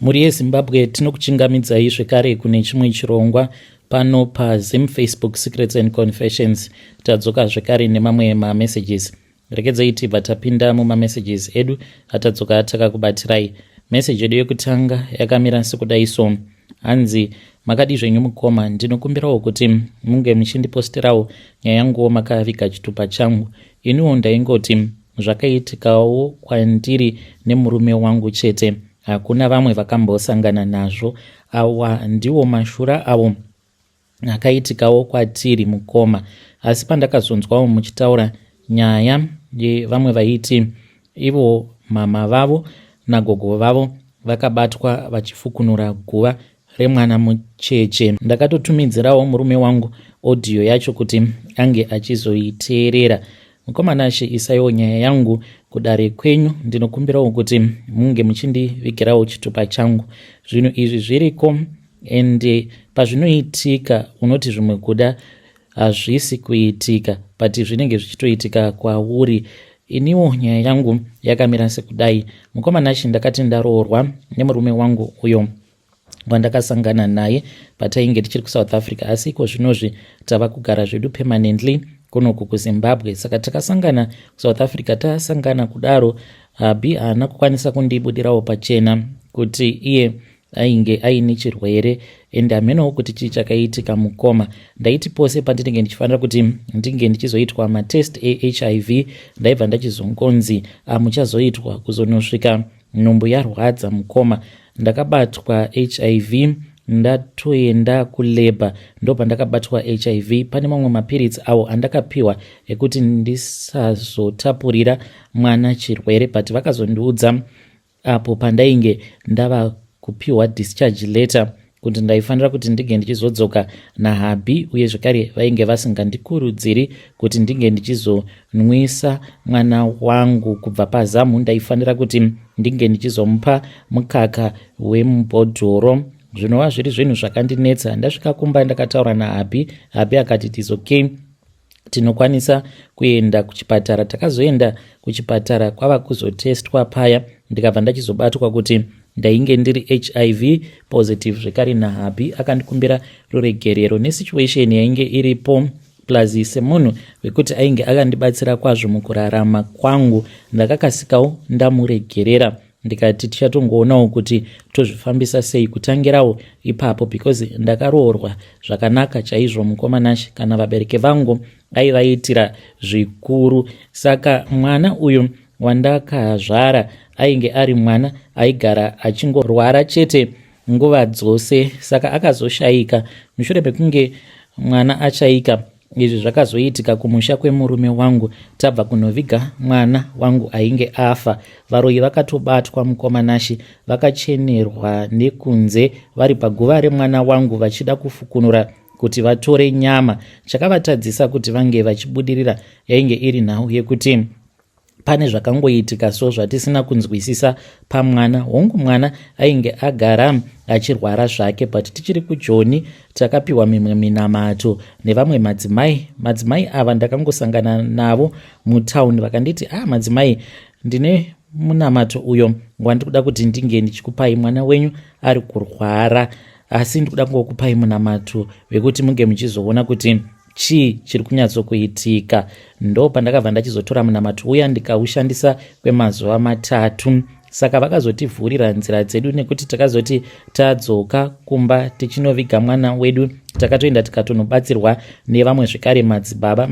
Mhuri yeZimbabwe, tinokuchingamidzai zvekare kune chimwe chirongwa pano paZim Facebook Secrets and Confessions. Tadzoka zvekare nemamwe mamessages. Regedzai tibva tapinda mumamessages edu atadzoka takakubatirai. Message yedu yekutanga yakamira sekudai so. Hanzi makadii zvenyu mukoma, ndinokumbirawo kuti munge muchindiposterawo nyaya yanguwo makaviga chitupa changu. Iniwo ndaingoti zvakaitikawo kwandiri nemurume wangu chete, hakuna vamwe vakambosangana nazvo. Awa ndiwo mashura awo akaitikawo kwatiri mukoma. Asi pandakazonzwawo muchitaura nyaya yevamwe vaiti ivo mama vavo nagogo vavo vakabatwa vachifukunura guva remwana mucheche, ndakatotumidzirawo murume wangu audio yacho kuti ange achizoiteerera. Mukoma Nashe, isaiwo nyaya yangu kudare kwenyu. Ndinokumbirawo kuti munge muchindivigirawo chitupa changu. Zvinhu izvi zviriko, ende pazvinoitika unoti zvimwe kuda hazvisi kuitika, but zvinenge zvichitoitika kwauri. Iniwo nyaya yangu yakamira sekudai. Mukoma Nashe, ndakati ndaroorwa nemurume wangu uyo wandakasangana naye patainge tichiri kuSouth Africa, asi iko zvinozvi tava kugara zvedu permanently kunoku kuZimbabwe. Saka takasangana kuSouth Africa. Tasangana kudaro, hubby haana kukwanisa kundibudirawo pachena kuti iye ainge aine chirwere, ende hamenowo kuti chii chakaitika mukoma. Ndaiti pose pandinenge ndichifanira kuti ndinge ndichizoitwa matest eHIV, ndaibva ndachizongonzi amuchazoitwa kuzonosvika nhumbu yarwadza. Mukoma, ndakabatwa HIV ndatoenda kulabour, ndopandakabatwa HIV. Pane mamwe mapiritsi awo andakapiwa ekuti ndisazotapurira mwana chirwere, but vakazondiudza apo pandainge ndava kupiwa discharge letter kuti ndaifanira kuti ndinge ndichizodzoka nahubby, uye zvekare vainge vasingandikurudziri kuti ndinge ndichizonwisa mwana wangu kubva pazamu. Ndaifanira kuti ndinge ndichizomupa mukaka wemubhodhoro, zvinova zviri zvinhu zvakandinetsa. Ndasvika kumba, ndakataura nahubby. Hubby akati it is okay, tinokwanisa kuenda kuchipatara. Takazoenda kuchipatara, kwava kuzotestwa paya, ndikabva ndachizobatwa kuti ndainge ndiri HIV positive zvekare nahubby. Akandikumbira ruregerero nesituation yainge iripo, plus semunhu wekuti ainge akandibatsira kwazvo mukurarama kwangu, ndakakasikawo ndamuregerera, ndikati tichatongoonawo kuti tozvifambisa sei kutangirawo ipapo, because ndakaroorwa zvakanaka chaizvo mukoma Nashe. Kana vabereki vangu aivaitira zvikuru. Saka mwana uyu wandakazvara ainge ari mwana aigara achingorwara chete nguva dzose. Saka akazoshayika mushure mekunge mwana achaika. Izvi zvakazoitika kumusha kwemurume wangu. Tabva kunoviga mwana wangu ainge afa, varoyi vakatobatwa mukoma Nashe, vakachenerwa nekunze vari paguva remwana wangu vachida kufukunura kuti vatore nyama. Chakavatadzisa kuti vange vachibudirira yainge iri nhau yekuti pane zvakangoitika so zvatisina kunzwisisa pamwana. Hongu, mwana ainge agara achirwara zvake, but tichiri kuJoni takapiwa mimwe minamato nevamwe madzimai. Madzimai ava ndakangosangana navo mutauni, vakanditi, "Ah, madzimai, ndine munamato uyo wandikuda kuti ndinge ndichikupai. Mwana wenyu ari kurwara, asi ndikuda kungokupai munamato wekuti munge muchizoona kuti chii chiri kunyatsokuitika." Ndo pandakabva ndachizotora munamato uya, ndikaushandisa kwemazuva 3. Saka vakazotivhurira nzira dzedu nekuti takazoti tadzoka kumba tichinoviga mwana wedu, takatoenda tikatonobatsirwa nevamwe zvekare madzibaba.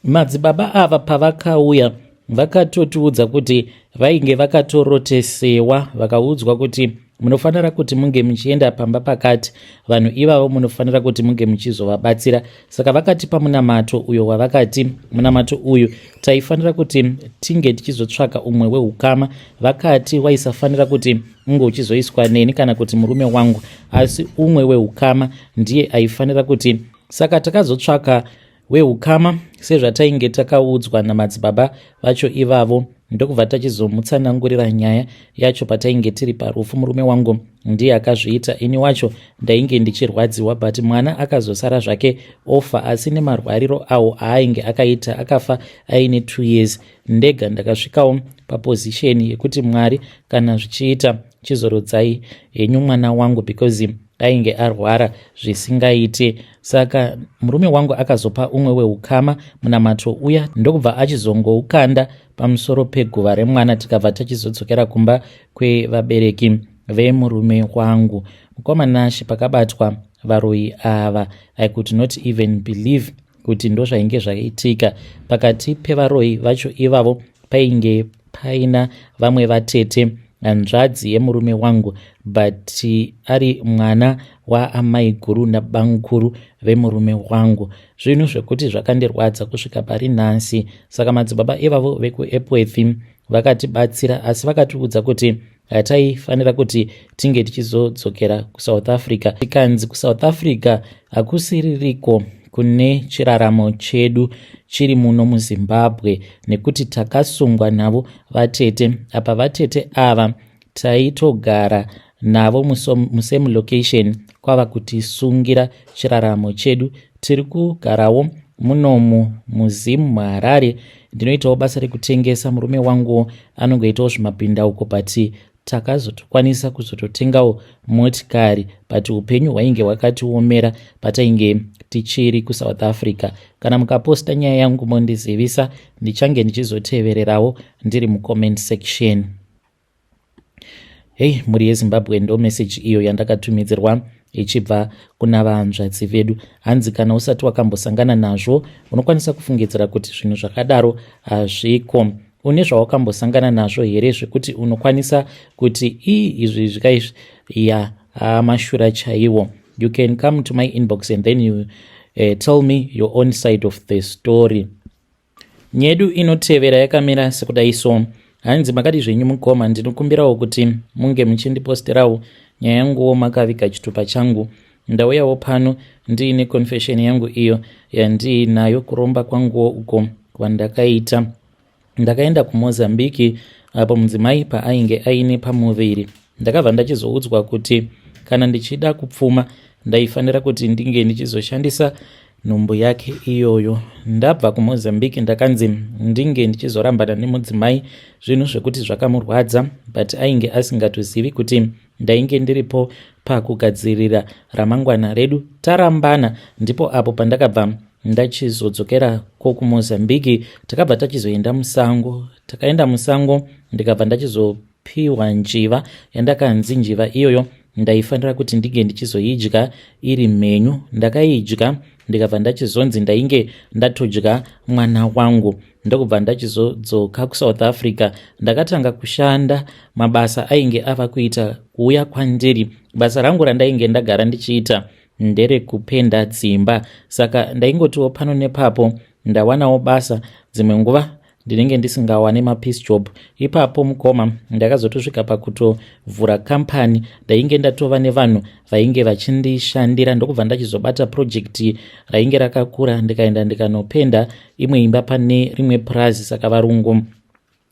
Madzibaba ava pavakauya, vakatotiudza kuti vainge vakatorotesewa, vakaudzwa kuti munofanira kuti munge muchienda pamba pakati, vanhu ivavo munofanira kuti munge muchizovabatsira. Saka vakatipa munamato uyo wavakati munamato uyu taifanira kuti tinge tichizotsvaka umwe weukama. Vakati waisafanira kuti unge uchizoiswa neni kana kuti murume wangu, asi umwe weukama ndiye aifanira kuti. Saka takazotsvaka weukama sezvatainge takaudzwa namadzibaba vacho ivavo, ndokubva tachizomutsanangurira nyaya yacho patainge tiri parufu. Murume wangu ndiye akazviita, ini wacho ndainge ndichirwadziwa, but mwana akazosara zvake ofa, asi nemarwariro awo aainge akaita, akafa aine 2 years. Ndega ndakasvikawo paposition yekuti Mwari, kana zvichiita, Chizorodzai henyu mwana wangu, because ainge arwara zvisingaite. Saka murume wangu akazopa umwe weukama munamato uya, ndokubva achizongoukanda pamusoro peguva remwana. Tikabva tachizodzokera kumba kwevabereki vemurume wangu. Mukoma Nashe, pakabatwa varoyi ava, I could not even believe kuti ndozvainge zvaitika. Pakati pevaroyi vacho ivavo painge paina vamwe vatete, hanzvadzi yemurume wangu, but ari mwana waamai guru nabamukuru vemurume wangu. Zvinhu zvekuti zvakandirwadza kusvika pari nhasi. Saka madzibaba ivavo vekuEpworth vakatibatsira, asi vakatiudza kuti hataifanira kuti tinge tichizodzokera kuSouth Africa. Tikanzi kuSouth Africa hakusiririko kune chiraramo chedu chiri muno muZimbabwe, nekuti takasungwa navo vatete. Apa vatete ava taitogara navo musame location, kwava kutisungira chiraramo chedu. Tiri kugarawo munomu muZimu, muHarare. Ndinoitawo basa rekutengesa, murume wangu anongoitawo zvimapindauko, but takazotokwanisa kuzototengawo motikari, but upenyu hwainge hwakatiomera patainge tichiri kuSouth Africa. Kana mukaposta nyaya yangu, mondizivisa, ndichange ndichizotevererawo ndiri mucomment section. Hei, mhuri yeZimbabwe, ndo meseji iyo yandakatumidzirwa ichibva kuna vanzvadzi vedu. Hanzi kana usati wakambosangana nazvo, unokwanisa kufungidzira kuti zvinhu zvakadaro hazviko. Une zvawakambosangana nazvo here zvekuti unokwanisa kuti ii, izvi zvikaizvi ya mashura chaiwo? You can come to my inbox and then you tell me your own side of the story. Nyedu inotevera yakamira sekudai so. Hanzi, "Makadi zvenyu mukoma? Ndinokumbirawo kuti munge muchindiposterawo nyaya yanguwo makaviga chitupa changu. Ndauyawo pano ndiine confession yangu iyo yandiinayo. Kuromba kwanguwo uko kwandakaita, ndakaenda kuMozambiki apo mudzimai paainge aine pamuviri. Ndakabva ndachizoudzwa kuti kana ndichida kupfuma, ndaifanira kuti ndinge ndichizoshandisa nhumbu yake iyoyo. Ndabva kuMozambique, ndakanzi ndinge ndichizorambana nemudzimai, zvinhu zvekuti zvakamurwadza, but ainge asingatozivi kuti ndainge ndiripo pakugadzirira ramangwana redu. Tarambana, ndipo apo pandakabva ndachizodzokera kokuMozambique. Takabva tachizoenda musango. Takaenda musango, ndikabva ndachizopiwa njiva yandakanzi njiva iyoyo ndaifanira kuti ndinge ndichizoidya iri mhenyu. Ndakaidya, ndikabva ndachizonzi ndainge ndatodya mwana wangu. Ndokubva ndachizodzoka kuSouth Africa. Ndakatanga kushanda mabasa ainge ava kuita kuuya kwandiri. Basa rangu randainge ndagara ndichiita nderekupenda dzimba, saka ndaingotiwo pano nepapo ndawanawo basa. Dzimwe nguva ndinenge ndisingawani mapiece job. Ipapo mukoma, ndakazotosvika pakutovhura kambani. Ndainge ndatova nevanhu vainge vachindishandira, ndokubva ndachizobata project rainge rakakura. Ndikaenda ndikanopenda imwe imba pane rimwe purazi. Saka varungu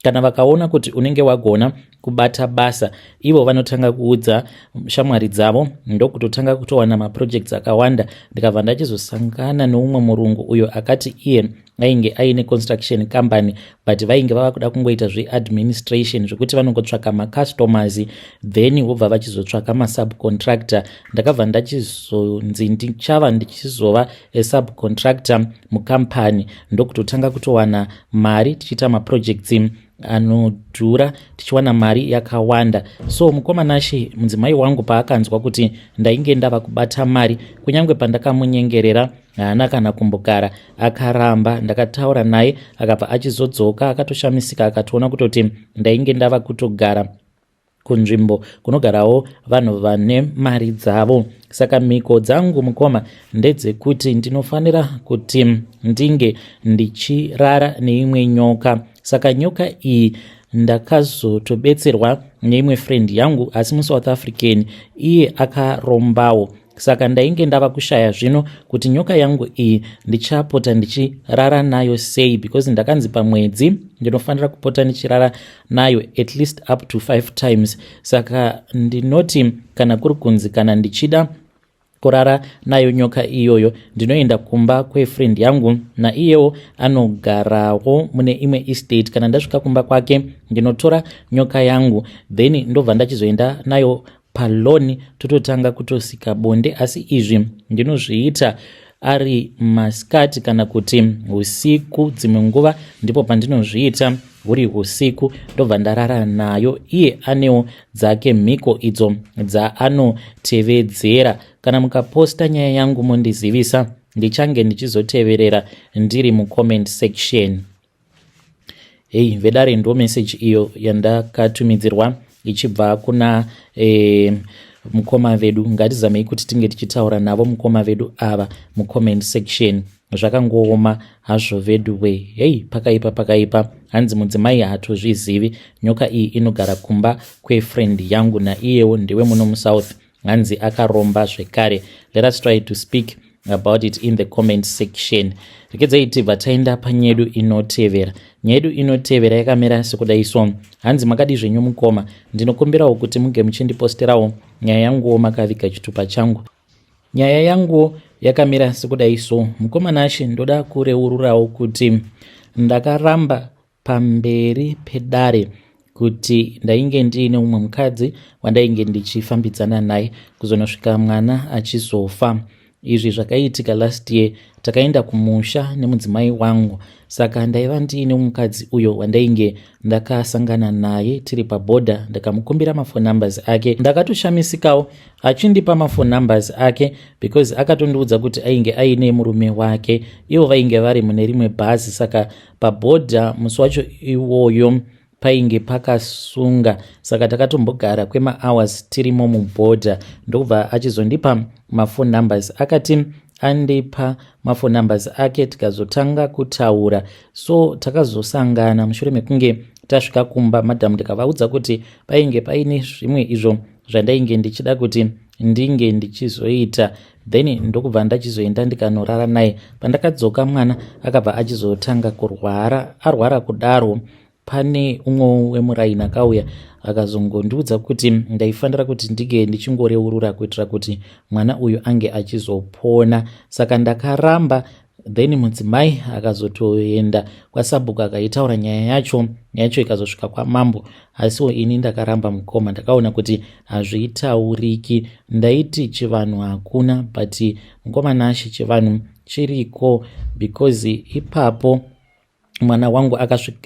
kana vakaona kuti unenge wagona kubata basa, ivo vanotanga kuudza shamwari dzavo, ndokutotanga kutowana maprojects akawanda. Ndikabva ndachizosangana neumwe murungu uyo akati iye ainge aine construction company, but vainge vava kuda kungoita zveadministration, zvekuti vanongotsvaka macustomers, then vobva vachizotsvaka masubcontractor. Ndakabva ndachizonzi ndichava ndichizova esubcontractor mukampani, ndokutotanga kutowana mari, tichiita maprojects anodhura, tichiwana mari yakawanda. So mukoma Nashe, mudzimai wangu paakanzwa kuti ndainge ndava kubata mari, kunyange pandakamunyengerera, haana kana kumbogara akaramba. Ndakataura naye, akabva achizodzoka akatoshamisika, akatoona kutoti ndainge ndava kutogara kunzvimbo kunogarawo vanhu vane mari dzavo. Saka mhiko dzangu mukoma ndedzekuti ndinofanira kuti ndinge ndichirara neimwe nyoka. Saka nyoka iyi ndakazotobetserwa neimwe friend yangu, asi muSouth African, iye akarombawo. Saka ndainge ndava kushaya zvino kuti nyoka yangu iyi ndichapota ndichirara nayo sei, because ndakanzi pamwedzi ndinofanira kupota ndichirara nayo at least up to 5 times. Saka ndinoti kana kuri kunzi kana ndichida Kurara nayo nyoka iyoyo, ndinoenda kumba kwefriend yangu, naiyewo anogarawo mune imwe estate. Kana ndasvika kumba kwake, ndinotora nyoka yangu, then ndobva ndachizoenda nayo palawn, tototanga kutosika bonde. Asi izvi ndinozviita ari masikati kana kuti usiku. Dzimwe nguva ndipo pandinozviita huri usiku, ndobva ndarara nayo. Iye anewo dzake mhiko idzo dzaanotevedzera. Kana mukaposta nyaya yangu mondizivisa, ndichange ndichizoteverera ndiri mucomment section. Hei vedare, ndo message iyo yandakatumidzirwa ichibva kuna mukoma vedu. Ngatizamei kuti tinge tichitaura navo mukoma vedu ava mucomment section. Zvakangooma hazvo vedu we. Hei, pakaipa, pakaipa. Hanzi mudzimai haatozvizivi, nyoka iyi inogara kumba kwefriend yangu, naiyewo ndewe muno muSouth. Hanzi akaromba zvekare. Let us try to speak about it in the comment section. Rekedzai tibva taenda panyedu inotevera. Nyaya yedu inotevera yakamira sekudai so. Hanzi, "Makadi zvenyu mukoma? Ndinokumbirawo kuti muge muchindiposterawo nyaya yanguwo makaviga chitupa changu. Nyaya yangu yakamira sekudai so. Mukoma Nashe, ndoda kureururawo kuti ndakaramba pamberi pedare kuti ndainge ndiine mumwe mukadzi wandainge ndichifambidzana naye kuzonosvika mwana achizofa. Izvi zvakaitika last year. Takaenda kumusha nemudzimai wangu, saka ndaiva ndiine mukadzi uyo wandainge ndakasangana naye tiri pabhodha. Ndakamukumbira maphone numbers ake. Ndakatoshamisikawo achindipa maphone numbers ake because akatondiudza kuti ainge aine murume wake. Ivo vainge vari mune rimwe bhazi, saka pabhodha musi wacho iwoyo painge pakasunga, saka takatombogara kwemahours tirimo mubhodha. Ndokubva achizondipa maphone numbers. Akati andipa maphone numbers ake, tikazotanga kutaura. So takazosangana mushure mekunge tasvika kumba. Madhamu ndikavaudza kuti painge paine zvimwe izvo zvandainge ndichida kuti ndinge ndichizoita, then ndokubva ndachizoenda ndikanorara naye. Pandakadzoka, mwana akabva achizotanga kurwara. Arwara kudaro, pane umwe wemuraini akauya akazongondiudza kuti ndaifanira kuti ndinge ndichingoreurura kuitira kuti mwana uyu ange achizopona. Saka ndakaramba. Then mudzimai akazotoenda kwasabhuku akaitaura nyaya yacho, nyaya yacho ikazosvika kwamambo. Asiwo ini ndakaramba mukoma, ndakaona kuti hazvitauriki. Ndaiti chivanhu hakuna, but mukoma Nashe, chivanhu chiriko, because ipapo mwana wangu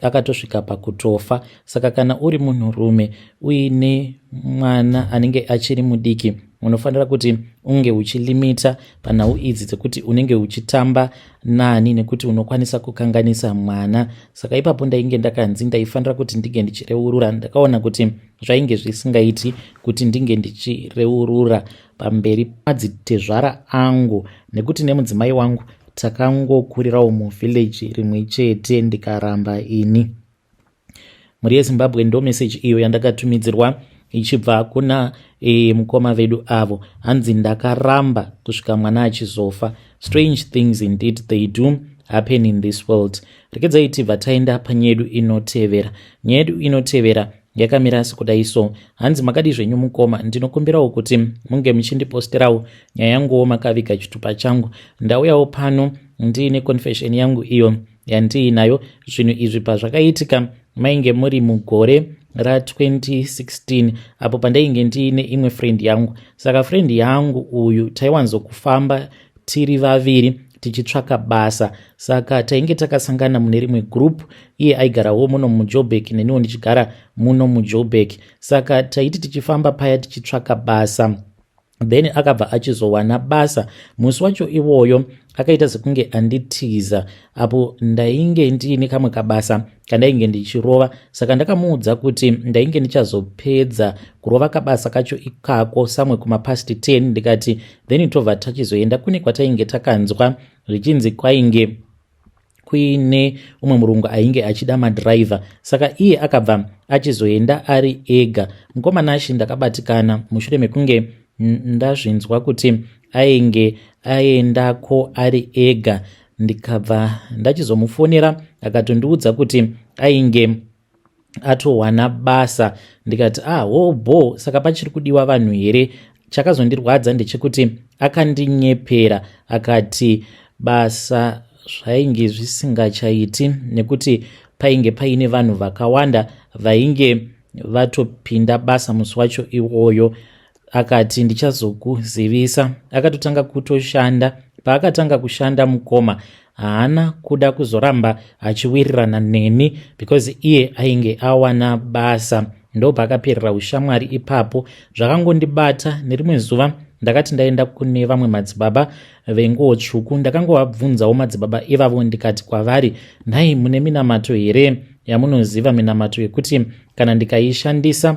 akatosvika pakutofa. Saka kana uri munhurume uine mwana anenge achiri mudiki, unofanira kuti unge uchilimita panhau idzi dzekuti unenge uchitamba nani, nekuti unokwanisa kukanganisa mwana. Saka ipapo ndainge ndakanzi ndaifanira kuti ndinge ndichireurura. Ndakaona kuti zvainge zvisingaiti kuti ndinge ndichireurura pamberi padzitezvara angu, nekuti nemudzimai wangu takangokurirawo muvillage rimwe chete. Ndikaramba ini." Mhuri yeZimbabwe, ndo meseji iyo yandakatumidzirwa ichibva kuna mukoma vedu avo. Hanzi, "Ndakaramba kusvika mwana achizofa." Strange things indeed, they do happen in this world. Rekedzai tibva taenda panyedu inotevera. Nyaya yedu inotevera yakamira sekudai so. Hanzi, "Makadi zvenyu mukoma? Ndinokumbirawo kuti munge muchindiposterawo nyaya yanguwo makaviga chitupa changu. Ndauyawo pano ndiine confession yangu iyo yandiinayo. Zvinhu izvi pazvakaitika, mainge muri mugore ra2016, apo pandainge ndiine imwe friend yangu. Saka friend yangu uyu taiwanzokufamba tiri vaviri tichitsvaka basa. Saka tainge takasangana mune rimwe group. Iye aigarawo muno muJoburg, neniwo ndichigara muno muJoburg. Saka taiti tichifamba paya tichitsvaka basa, then akabva achizowana basa. Musi wacho iwoyo akaita sekunge anditiza, apo ndainge ndiine kamwe kabasa kandainge ndichirova. Saka ndakamuudza kuti ndainge ndichazopedza kurova kabasa kacho ikako samwe kumapast 10. Ndikati then tobva tachizoenda kune kwatainge takanzwa zvichinzi kwainge kuine umwe murungu ainge achida madhiraivha. Saka iye akabva achizoenda ari ega. Mukoma Nashe, ndakabatikana mushure mekunge ndazvinzwa kuti ainge aendako ari ega. Ndikabva ndachizomufonera, akatondiudza kuti ainge atowana basa. Ndikati, 'Ah, hobho, saka pachiri kudiwa vanhu here?' Chakazondirwadza ndechekuti akandinyepera akati basa zvainge zvisingachaiti nekuti painge paine vanhu vakawanda vainge vatopinda basa musi wacho iwoyo. Akati ndichazokuzivisa. Akatotanga kutoshanda. Paakatanga kushanda mukoma, haana kuda kuzoramba achiwirirana neni because iye ainge awana basa. Ndopaakaperera ushamwari ipapo. Zvakangondibata nerimwe zuva, ndakati ndaenda kune vamwe madzibaba venguo tsvuku. Ndakangovabvunzawo madzibaba ivavo, ndikati kwavari, "Nhai, mune minamato here yamunoziva, minamato yekuti kana ndikaishandisa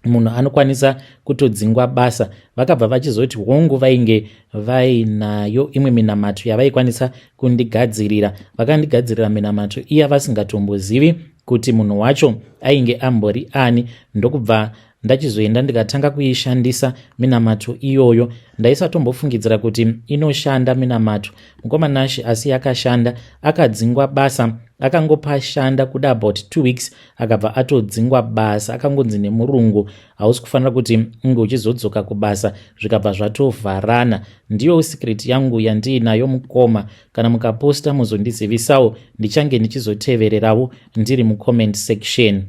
munhu anokwanisa kutodzingwa basa?" Vakabva vachizoti hongu, vainge vainayo imwe minamato yavaikwanisa kundigadzirira. Vakandigadzirira minamato iya vasingatombozivi kuti munhu wacho ainge ambori ani. Ndokubva ndachizoenda ndikatanga kuishandisa minamato iyoyo. Ndaisatombofungidzira kuti inoshanda minamato, mukoma Nashe, asi yakashanda. Akadzingwa basa. Akangopashanda kuda about 2 weeks, akabva atodzingwa basa. Akangonzi nemurungu, "Hausi kufanira kuti unge uchizodzoka kubasa." Zvikabva zvatovharana. Ndiyo secret yangu yandiinayo mukoma. Kana mukaposta muzondizivisawo, ndichange ndichizotevererawo ndiri mucomment section.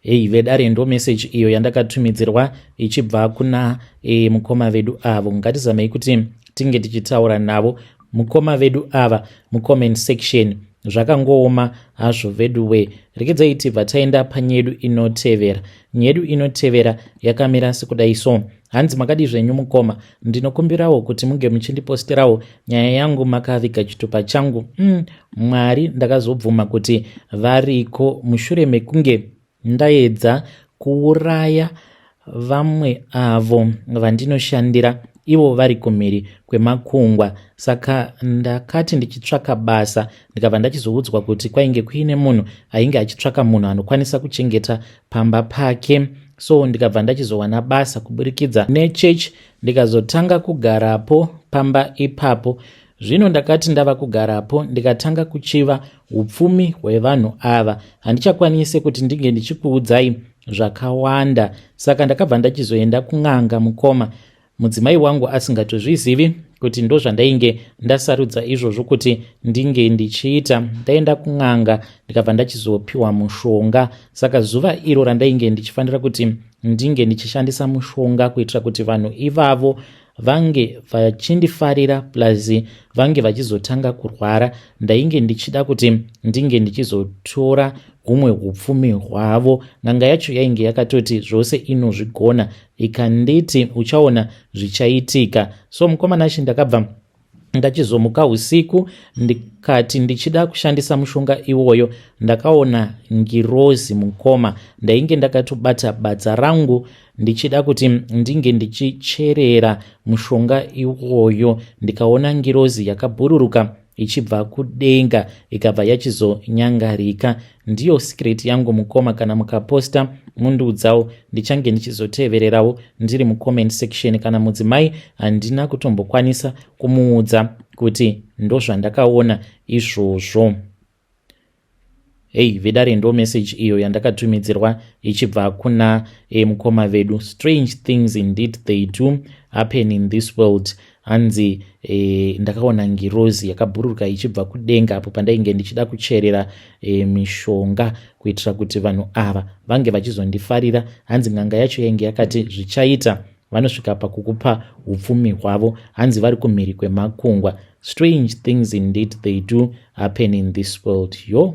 Hei vedare, ndo message iyo yandakatumidzirwa ichibva kuna mukoma vedu avo. Ngatizamei kuti tinge tichitaura navo mukoma vedu ava mucomment section. Zvakangooma hazvo veduwe. Rekedzai tibva taenda panyedu inotevera. Nyedu inotevera yakamira sekudai so. Hanzi, "Makadi zvenyu mukoma? Ndinokumbirawo kuti munge muchindiposterawo nyaya yangu makaviga chitupa changu. Mwari ndakazobvuma kuti variko mushure mekunge ndaedza kuuraya vamwe avo vandinoshandira, ivo vari kumhiri kwemakungwa. Saka ndakati ndichitsvaka basa, ndikabva ndachizoudzwa kuti kwainge kuine munhu ainge achitsvaka munhu anokwanisa kuchengeta pamba pake. So ndikabva ndachizowana basa kuburikidza nechechi, ndikazotanga kugarapo pamba ipapo. Zvino ndakati ndava kugarapo, ndikatanga kuchiva upfumi hwevanhu ava. Handichakwanisi kuti ndinge ndichikuudzai zvakawanda. Saka ndakabva ndachizoenda kun'anga mukoma, mudzimai wangu asingatozvizivi kuti ndozvandainge ndasarudza izvozvo kuti ndinge ndichiita. Ndaenda kun'anga, ndikabva ndachizopiwa mushonga. Saka zuva iro randainge ndichifanira kuti ndinge ndichishandisa mushonga kuitira kuti vanhu ivavo vange vachindifarira, plus vange vachizotanga kurwara, ndainge ndichida kuti ndinge ndichizotora humwe upfumi hwavo. N'anga yacho yainge yakatoti zvose inozvigona, ikanditi uchaona zvichaitika. So mukoma Nashe, ndakabva ndachizomuka usiku, ndikati ndichida kushandisa mushonga iwoyo, ndakaona ngirozi mukoma. Ndainge ndakatobata badza rangu ndichida kuti ndinge ndichicherera mushonga iwoyo, ndikaona ngirozi yakabhururuka ichibva kudenga, ikabva yachizonyangarika. Ndiyo secret yangu mukoma. Kana mukaposta mundiudzawo, ndichange ndichizotevererawo ndiri mucomment section. Kana mudzimai handina kutombokwanisa kumuudza kuti ndozvandakaona izvozvo." Hei vedare, ndo message iyo yandakatumidzirwa ichibva kuna mukoma vedu. Strange things indeed they do happen in this world. Hanzi ndakaona ngirozi yakabhururuka ichibva kudenga apo pandainge ndichida kucherera mishonga kuitira kuti vanhu ava vange vachizondifarira. Hanzi n'anga yacho yainge yakati zvichaita, vanosvika pakukupa upfumi hwavo. Hanzi vari kumhiri kwemakungwa. Strange things indeed they do happen in this world. Yo.